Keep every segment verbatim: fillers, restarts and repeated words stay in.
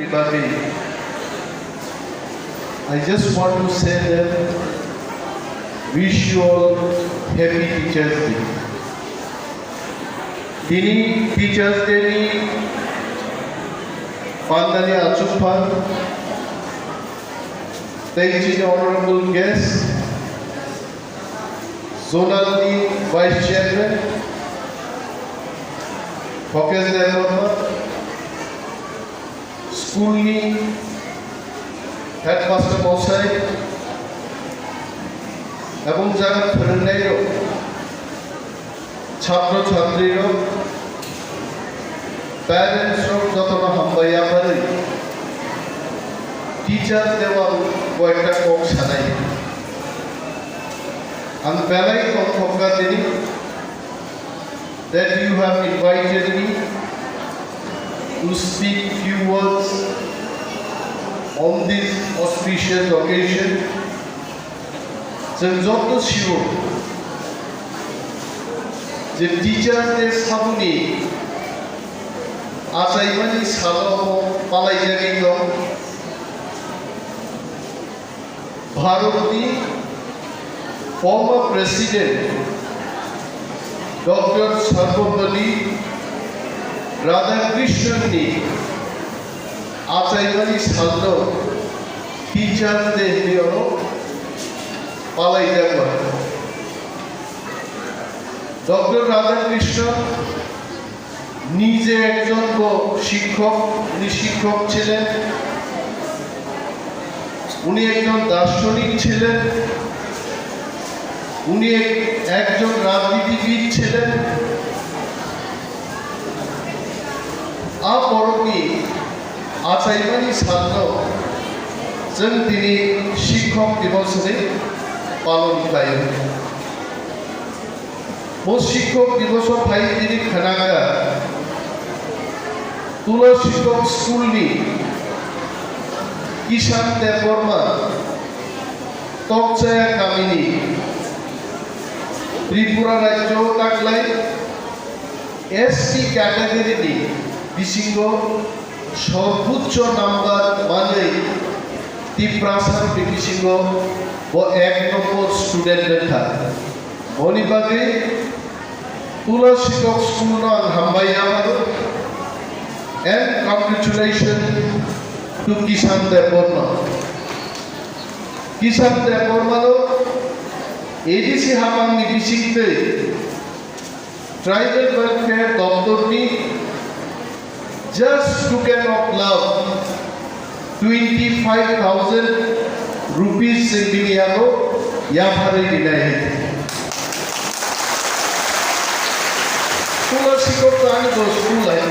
Babi, I just want to say that wish you all happy Teachers' Day. Tini Teachers' Day ni pandani achukpha tei chini honorable guest, zonal ni Vice Chairman Hokesh Debbarma, school ni headmaster mosai ebong jaga phwrwngnairok, chhatro chhatrirok, parents rok jotono hambai yapharwi Teachers' Day o ang koyekta kok sanai. Ang belai tongthokna tini that you have invited me to speak few words on this auspicious occasion. Chwng joto sio je Teachers' Day saboni achaimani salo palaijagwi tong. Bharatni former President Doctor Sarvepalli Radhakrishnan ni achaimani salno Teachers' Day hinwi oro palaijakma. Doctor Radhakrishnan নিজে একজন ব-, শিক্ষক, উনি শিক্ষক ছিলেন, উনি একজন দার্শনিক ছিলেন, উনি এক-, একজন রাজনীতিবিদ ছিলেন। Aborokni achaimani salno chwng tini Shikhok Dibos hwnwi palon khlaio. Bo Shikhok Diboso phai tini khnakha Tula Shikhok School ni Kishan Debbarma, Tokchaya kamini, Tripura rajyo taklai S T category ni bisingo sorbuchcho number manwi Tiprasa ni bisingo bo ek nombor student wngkha. Boni bagwi Tula Shikhok School no ang hambai yapharu and congratulations to Kishan Debbarma. Kishan Debbarma no A D C hamang ni bisingtwi Tribal Welfare Doptor ni just token of love, twenty five thousand rupees chwng bini yago yapharwi rinai. Tula Shikhok to ani bo school hai.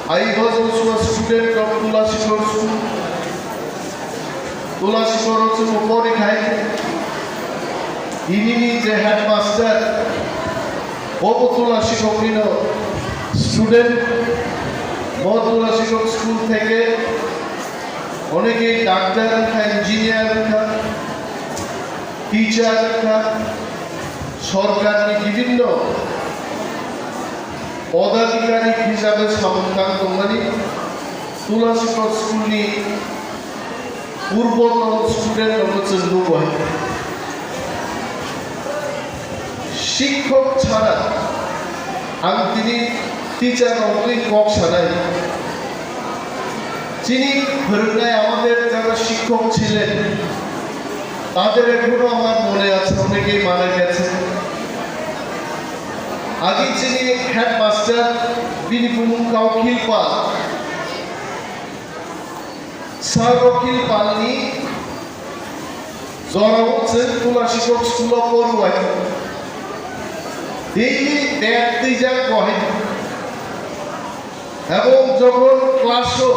I was also a student of Tula Shikhok School. Tula Shikhok o chwng pori khai. Tini ni je headmaster, bo bo Tula Shikhok ni no student, bo Tula Shikhok School theke onekei doctor wngkha, engineer wngkha, teacher wngkha, sorkar ni bibhinno podadhikari hisabe samung tang tongmani Tula Shikhok School ni purboton student rokno chwng nugo hai. Shikhok chhara ang tini teacher rokni kok sanai. Chini phwrwngnai amader jara shikhok chilen, tader ekhono amar mone achhe, onekei mana gechhe. Agi chini headmaster, bini bumung kau Khilpal. Sir Rokhil Palni jorao chwng Tula Shikhok School o porwai. Daily bag twijak bo hai. Ebong jokhon class o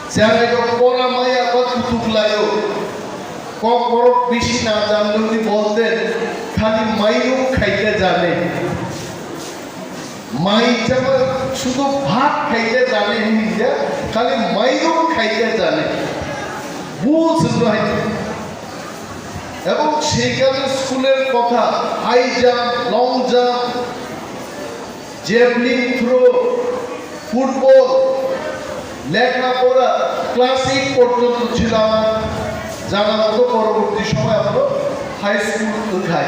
cherai rok pora maya ba kutuk laio. Kok borok bisi na janluni bolte khali mairung khaite jane. Mai chama sudu bhat khaite jane hinja, khali mairung khaite jane. Bu chwngno hai. Ebong seikale school er kotha, high jump, long jump, javelin throw, football, লেখাপড়া class eight পর্যন্ত ছিল আমার জানা মতো, পরবর্তী সময় আমরা high school উঠাই।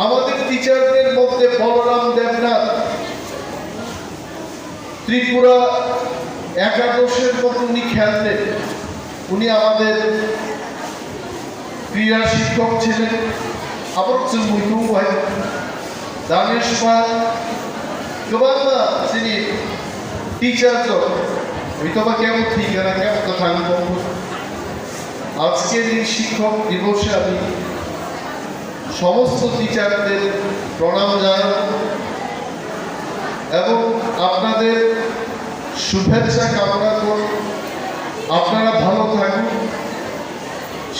আমাদের টিচারদের মধ্যে বলরাম দেবনাথ, ত্রিপুরা একাদশের মতো উনি খেলতেন। উনি আমাদের ক্রীড়া শিক্ষক ছিলেন। আবার চুমুইতুম ভাই, দানেশ পাল, গোবাংমা যিনি টিচার তো, হয়তো বা কেমন ঠিকানা, কেমন কথা আমি বলবো। আজকের এই শিক্ষক দিবসে আমি সমস্ত টিচারদের প্রণাম জানাই এবং আপনাদের শুভেচ্ছা কামনা করি। আপনারা ভালো থাকুন।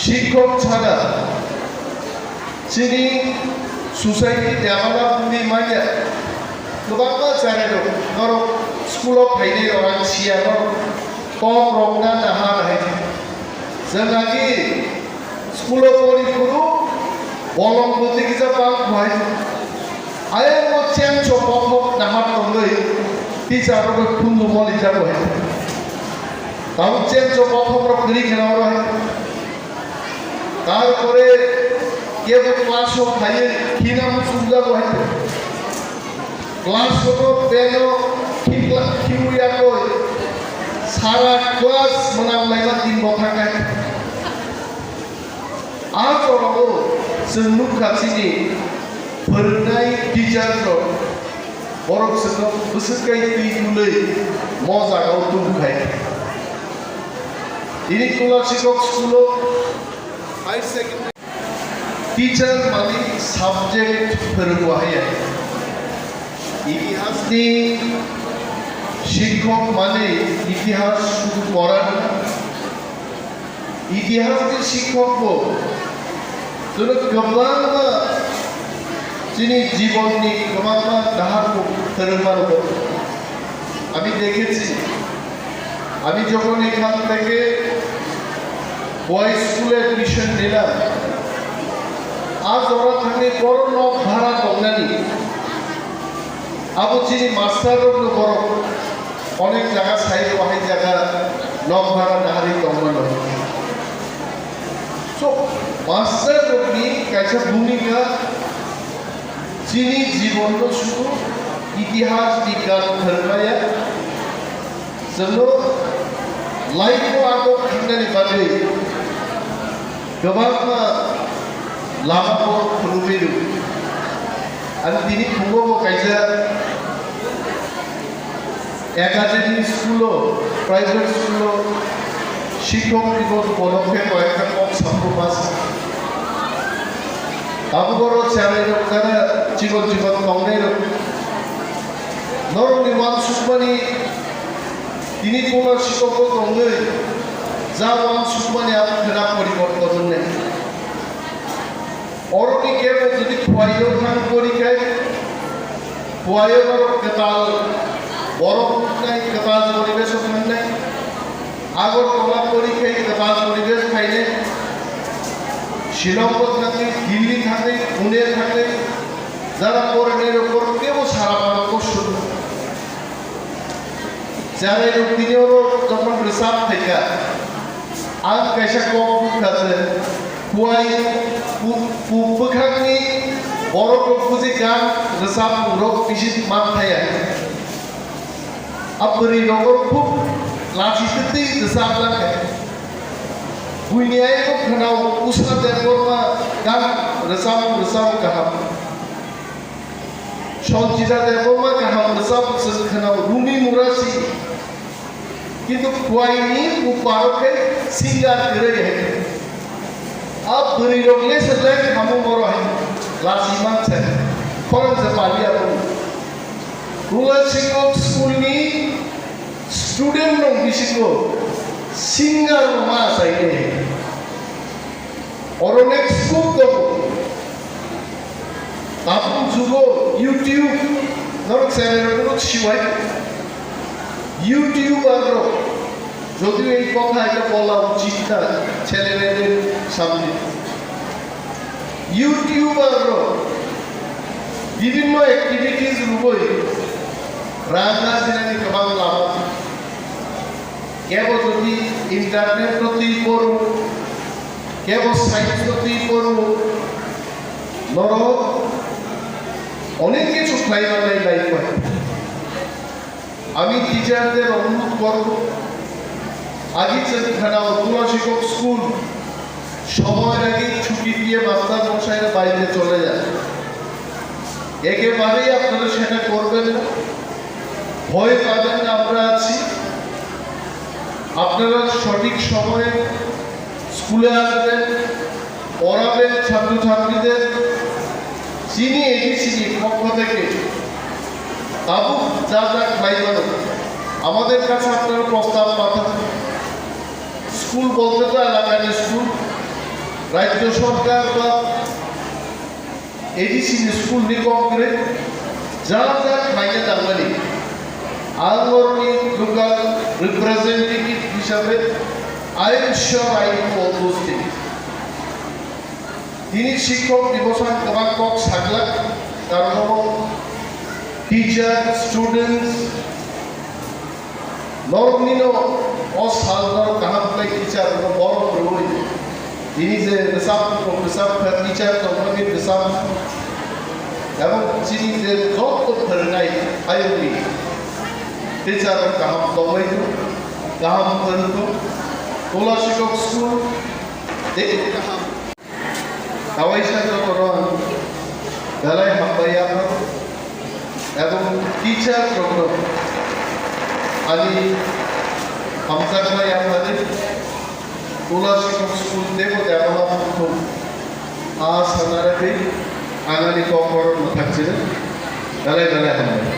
শিক্ষক ছাড়া chini society develop wngwi manya. Kwbangma cherairok norok school-o phainairok ang siya norok kok rokna nahar hai. Jwnagi school-o pori phuru bolong bwtwi kisa bang hai. Ayang o chengso bokhok nahar tongwi teacher-rok phundu moli jago hai. Tabuk chengso bokhok rok kwrwi kheno oro hai. Tarpore kebo class-o phaiwi khina muchungjago hai. Class-o beno khikla khiwi yakoi. Sara class mwnam laima din bo thangkha. A jorao chwng nukha chini phwrwngnai teacher-rok. Borok chwngno bwswk kai twi tului mo jagao tubukhai. Tini Tulashikhok school-o higher secondary teacher mani subject phwrwngo haiya. Itihasni shikhok mani itihas shudu poran Itihasni shikhokbo chwngno kwbangma chini jibonni kwbangma naharmung phwrwngma rwgo. আমি দেখেছি, আমি যখন এখান থেকে বয়েজ স্কুলে অ্যাডমিশন নিলাম, আজ ওরা থাকে বড় নক ভাড়া tongnani. Abo chini master rokno borok onek jaga sai rw hai jaga nok bhara naharwi tongmano. So, master rokni kaisa bhumika chini jibonno sudu itihas bigyan phwrwngmaya. Chwngno life-o abo khangnani bagwi kwbangma lamao phunugwi rw. Ang tini phungo bo kaisa academy school-o, private school-o shikhok dibo upolokhe koyekta kok saphuru mas. Abo boro cherairok jara chikon chikon tongnairok. Norokni uansukmani Tini Tulashikhok tongwi ja uansukmani abo khwna poriborton wngnai. Oroni kebo jodi phuaio thang porikhai, phuaio norok kwtal borok nuknai, kwtal poribesh thangnai. Agartala porikhai kwtal poribesh khainai. Shillong bo thangwi, Delhi thangwi, Pune thangwi, jara porinairok borok kebo sara mano kosto. Cherairok tini oro jokhon rwchap phaikha, ang kaisa kok bukha se, kuai pu-, pu-, bwkhakni borok rok buji gan rwchapmung rok bisi man thaya. A bwrwi rok oro khub lachi twtwi rwchap langkha. Buini ayuk khwnao Usha Debbarma gan rwchapmung rwchap kaham. Sanchita Debbarma kaham rwchap se khwnao Rumi Murasi. Kintu kuaini uparo khe singer kwrwi hai. A bwrwi rok le se le khamu moro hai. Lasi man se. Khorang se pali abo. Tulashikhok school ni student rok bisingo singer rok ma sai de. Oro next scope tongo. Tabuk jugo YouTube norok channel rok siwai. YouTuber rok, যদিও এই কথা এটা বলা উচিত না, ছেলেমেয়েদের সামনে। YouTuber rok বিভিন্ন activities rwgwi rang arjinani kwbang lama. Kebo jodi internet-o twi poro, kebo science-o twi poro, norok onek kichu khlai manai life-o. আমি টিচারদের অনুরোধ করব, আগে যেখানে তুলসীগঞ্জ স্কুল সময়ের আগে ছুটি দিয়ে মাস্টার মশাইরা বাড়িতে চলে যান, একেবারেই আপনারা সেটা করবেন না। ভয় পাবেন না, আমরা আছি। আপনারা সঠিক সময়ে স্কুলে আসবেন, পড়াবেন ছাত্রছাত্রীদের। চিনি এগিয়েছি পক্ষ থেকে, তাবু যা যা খাই পারো, আমাদের কাছে আপনারা প্রস্তাব পাঠান। স্কুল বলতে তো এলাকার স্কুল, রাজ্য সরকার বা এডিসি স্কুল নি কম করে যা যা খাইতে থাকবেন, আঙ্গরনি লোকাল রিপ্রেজেন্টেটিভ হিসাবে I am sure I will do all those things. Tini শিক্ষক দিবসত kwbang kok saglak, karon omo teacher, students, noroknino o sal norok kaham khlai teacher no borok rwui. Tini je bwsap, bwsap kha teacher tongmani bwsap. Ebong chini je joto phwrwngnai ayoni teacher rok kaham tongmai thung, kaham phwrwng thung. Tola Sikok School tei kaham. Kawaisa jotono ang belai hambai yapha, ebong teacher rokno ani hamjakma yaphadi, Tola Sikok School teibo develop wngthung, a sanaradi ang ani kok borok mwthakjino belai belai hambai.